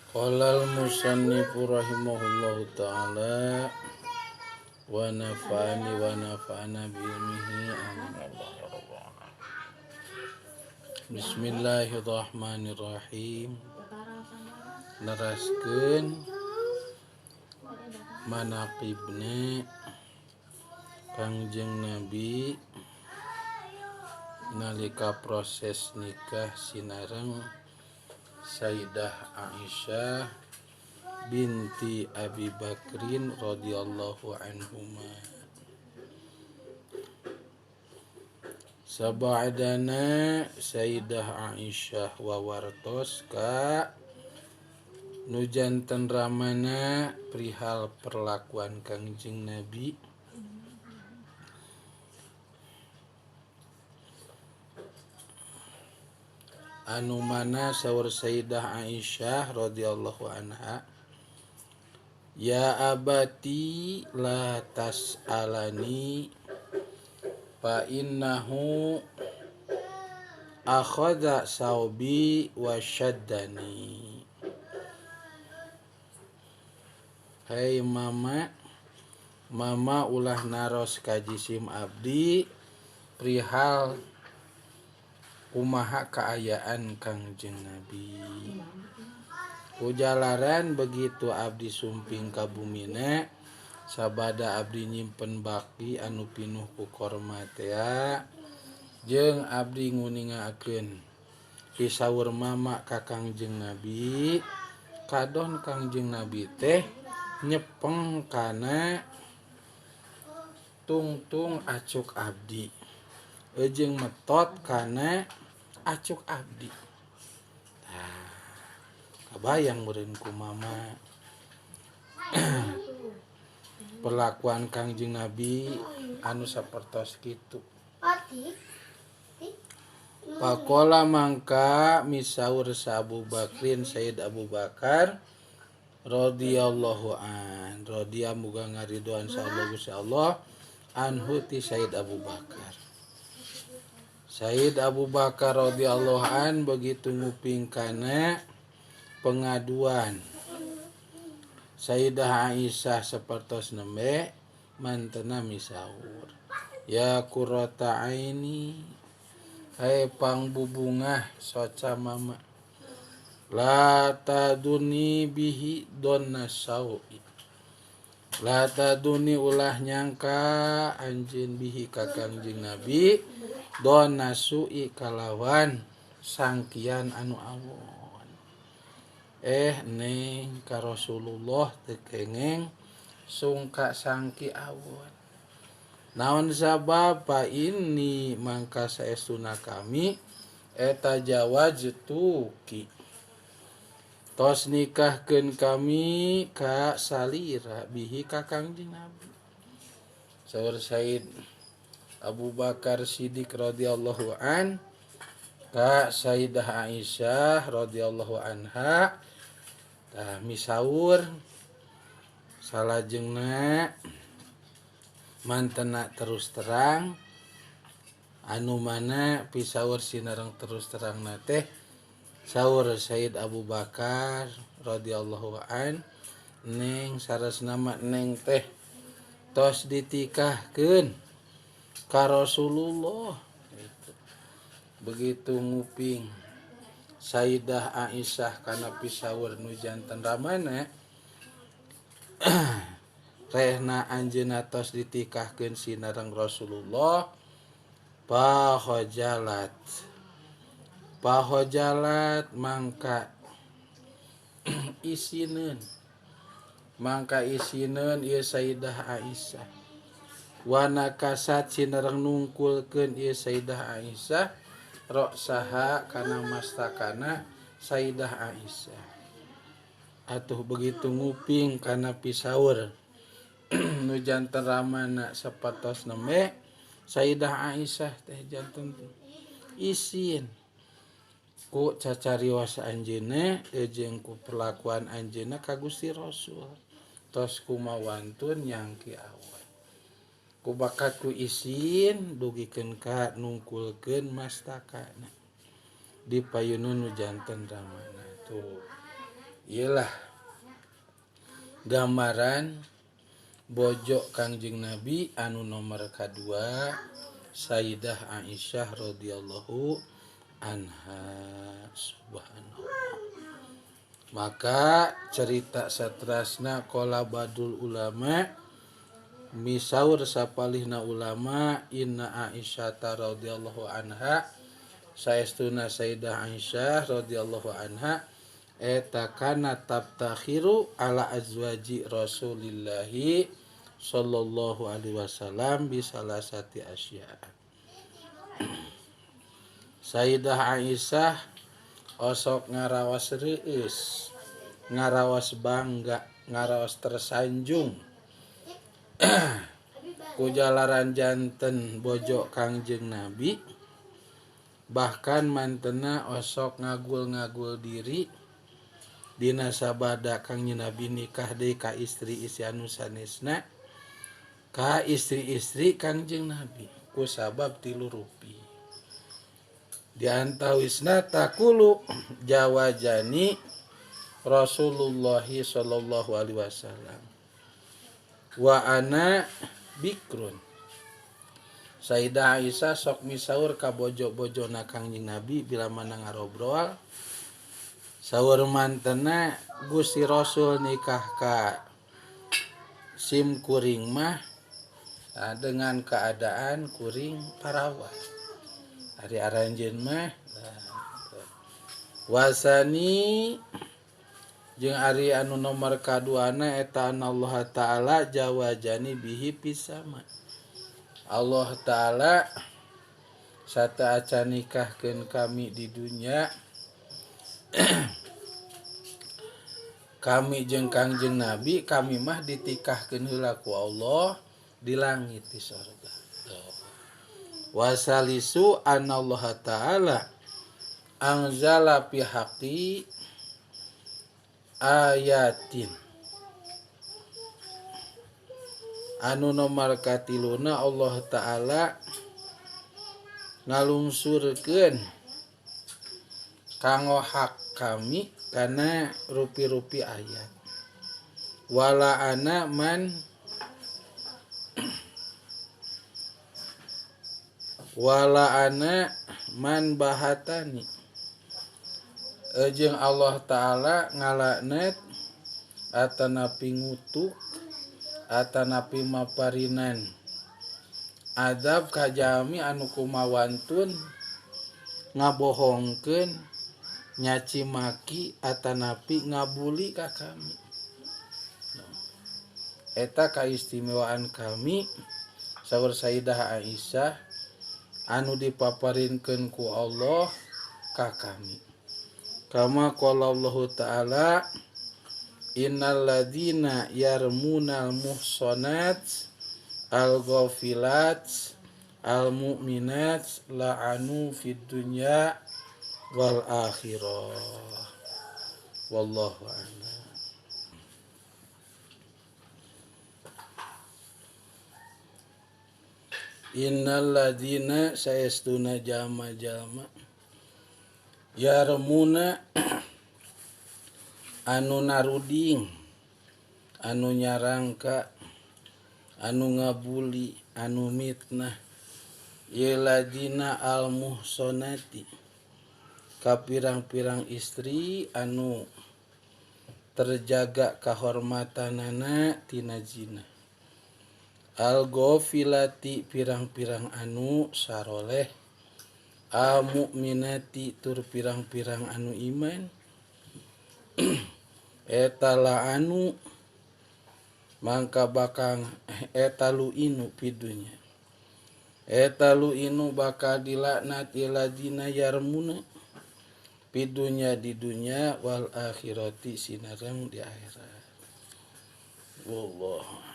Qala al-musannifu rahimahullahu ta'ala wa nafa'ani wa nafa'ana bi ilmihi amin ya rabbal alamin. Bismillahirrahmanirrahim. Neraskeun manaqibna Kangjeng Nabi nalika proses nikah sinareng Sayyidah Aisyah binti Abi Bakrin radhiyallahu anhuma. Sabadana Sayyidah Aisyah wawartos ka nu janten ramana perihal perlakuan Kangjeng Nabi. Anu mana saur Sayyidah Aisyah radhiyallahu anha, ya abati la tas'alani fa innahu akhadha saubi wa syaddani. Hei mama, mama ulah naros ka jisim abdi perihal kumaha kaayaan Kangjeng Nabi. Kujalaran begitu abdi sumping ka bumina, sabada abdi nyimpen baki anu pinuh ku korma tea, jeung abdi nguningakeun pisaur mama ka Kangjeng Nabi, kadon Kangjeng Nabi teh nyepeng kana tungtung acuk abdi, jeung metot kana acuk abdi. Tah, kabayang meureun ku mama perlakuan Kangjeng Nabi anu sapertos kitu. Pakola mangka misaur sa Abu Bakrin Sayyid Abu Bakar radhiyallahu an, radhiya muga ngaridoan sa Allah Gusti Allah anhu ti Sayyid Abu Bakar. Sayyid Abu Bakar radhiyallahu an begitu nguping kana pengaduan Sayyidah Aisyah sapertos nembe mantena misaur, ya qurrata aini, hai pangbubungah soca mama, la taduni bihi donna saui, la taduni ulah nyangka anjeun bihi ka Kangjeng Nabi donna sui kalawan sangkian anu awon. Neng ka Rasulullah teu kengeng sungka sangki awon. Naon sabab pa ini mangka saestuna kami eta jawajtuki, tos nikahkeun kami ka salira bihi ka Kangjeng Nabi. Saur Said Abu Bakar Siddiq radhiyallahu an ka Sayyidah Aisyah radhiyallahu anha, tah misaur salajengna mantena terus terang, anu mana pisaur sinareng terus terang na teh saur Sayyid Abu Bakar radhiyallahu an, neng saresna mah neng teh tos ditikahkeun ka Rasulullah. Begitu nguping Sayyidah Aisyah kana pisaur nu janten ramana, rehna anjeunna tos ditikahkeun sinareng Rasulullah, pahojalat pahojalat mangka isineun, mangka isineun ieu Sayyidah Aisyah, wana kasat sinareng nungkulkeun ieu Sayyidah Aisyah roksaha kana mastakana Sayyidah Aisyah. Atuh begitu nguping kana pisaur nu janten ramana sapatos nembe Sayyidah Aisyah teh janten isin ku cacarios anjeunna jeung ku perlakuan anjeunna ka Gusti Rasul, tos kumawantun nyangki awan ku bakat ku isin dugikeun ka nungkulkeun mastakana. di payunun nu janten ramana. Tuh iyalah gambaran bojo Kangjeng Nabi anu nomor kadua Sayyidah Aisyah radhiyallahu anha. Subhanallah. Maka cerita satrasna qala badul ulama misaur sapalihna ulama inna Aisyah radhiyallahu anha saestuna Sayyidah Aisyah radhiyallahu anha eta kana tabtakhiru ala azwaji Rasulillahi sallallahu alaihi wasallam bi salasati asya. Sayyidah Aisyah osok ngarawas reueus, ngarawas bangga, ngarawas tersanjung ku jalaran janten bojo Kangjeng Nabi, bahkan mantena osok ngagul-ngagul diri dina sabada Kangjeng Nabi nikah deui ka istri-istri anu sanesna, ka istri-istri Kangjeng Nabi ku sabab tilu rupi. Di antawisna takulu jawajani Rasulullah sallallahu alaihi wasallam wa ana bikrun. Sayyidah Aisyah sok misaur ka bojo-bojona Kangjeng Nabi bila mana ngarobrol. Saur mantena Gusti Rasul nikah ka sim kuring mah dengan keadaan kuring parawan. Ari aranjeun mah wasani jeung ari anu nomor kaduana eta Allah Ta'ala jawajani bihi pisama. Allah Ta'ala sateuacan nikahkeun kami di dunya kami jeung Kangjeng Nabi, kami mah ditikahkeun heula ku Allah di langit di sorga. Wasalisu anallah ta'ala anzala fi haqqi ayatin. Anu nomor katiluna Allah Ta'ala ngalungsurkeun kanggo hak kami karena rupi-rupi ayat. Wala ana man wala ana man bahatani. Jeung Allah Ta'ala ngalaknat atanapi ngutuk atanapi maparinan adab kajami anu kumawantun ngabohongkeun nyaci maki atanapi ngabuli ka kami. Eta kaistimewaan kami saur Sayyidah Aisyah anu dipaparinkeun ku Allah ka kami. Kama qala Allah Ta'ala innal ladina yarmunal muhsanat al-ghafilat al-mu'minat la'anu fid dunya wal akhirah. Wallahu a'lam. Innal ladina saestuna jama-jama yarmuna anu naruding, anu nyarangka, anu ngabuli, anu mitnah ye ladina al muhsonati ka pirang-pirang istri anu terjaga kahormatanana tina zina. Al ghafilati pirang-pirang anu saroleh, al mukminati tur pirang-pirang anu iman eta la anu mangka bakang eta lu inu pidunya eta lu inu bakal dilaknat iladina yarmuna pidunya di dunya wal akhirati sinareng di akhirat. Wallahu.